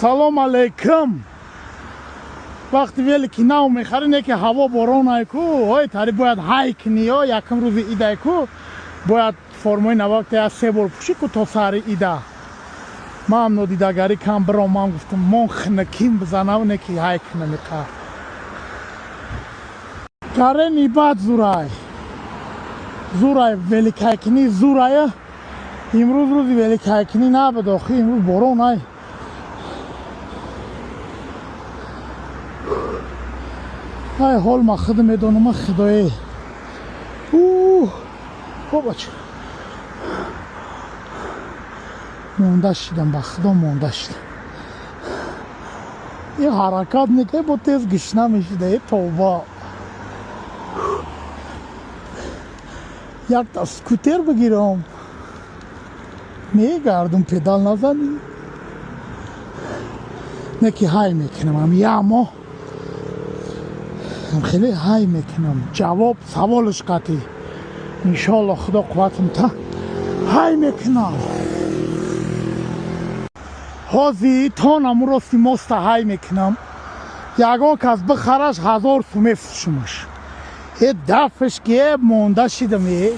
Салом алейкум. Вақти велики нав мехарӣ, не ки ҳаво боронай ку, ой, тари бояд ҳай кунӣ, ё якум рӯзи идай ку, бояд формои навакта я се бор пӯшӣ ку то сари ида. Ман нодидагарӣ кам биром, ман гуфтам, мон хинаким бизанам, не ки ҳай кунам иқа. Гарени бад зурай. Зурай великайкунӣ зурая. Имрӯз рӯзи великайкунӣ набуд, охи имрӯз боронай. Ай, ҳол ма худ медонам, худое. Бобач. Монда шидам, ба худо монда шидам. Ин ҳаракат мекунӣ, бо тез гушна мешида, э тавба. Якта скутер бигирам. Мегардум, педал назанӣ. Не ки ҳай мекунам, ам ямо. Хеле ҳай мекунам. Ҷавоб саволаш қатъӣ. Иншоалло, худо қувватам та ҳай мекунам. Ҳози то наму рости моста ҳай мекунам. Ягон кас бихараш, 1000 сум мефурӯшумаш. Э, дафш ки э монда шидам, э.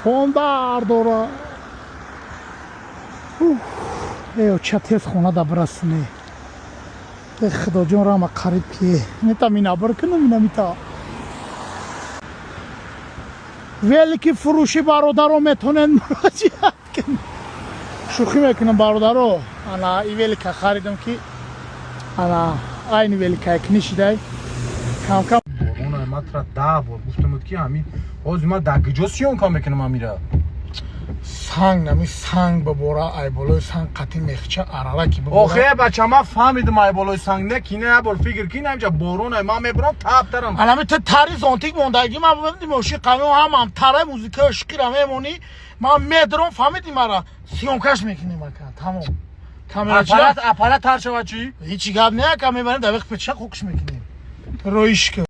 Фондар дора. Э, оча, тез хона да бирасине. Э, худоҷон, рама қариб ки мета минабр кунам, ина мита. Велики фурӯшӣ, бародаро, метонед муроҷиат кунед. Шӯхӣ мекунам, бародаро. Ана и велика харидам, ки ана айни великае кунӣ шидай. Камкам Борона, ма тра 10 бор гуфтамуд, ки ҳамин ҳозир ма дар куҷо съёмка мекунам амира? Санг нами санг бибора, ай болои санг қатӣ мехча арара ки бибора. Охе, бача, ма фаҳмидам, ай болои санг не ки, не, бор фикр ки, инҷа борона, ман мебурам, тап тарам. Анами ту тари зонтик мондагӣ, ман бибинди мошин қамион ҳамам тарай музикаи шукира мемонӣ, ман медром, фаҳмиди мара, съёмкаш мекунем, ака, тамом. Камерачи. Аппарат, аппарат тар шава чӣ? Ҳичи гап не, ака, мебарем, дар вақт печа хокш мекунем. Роиш ки.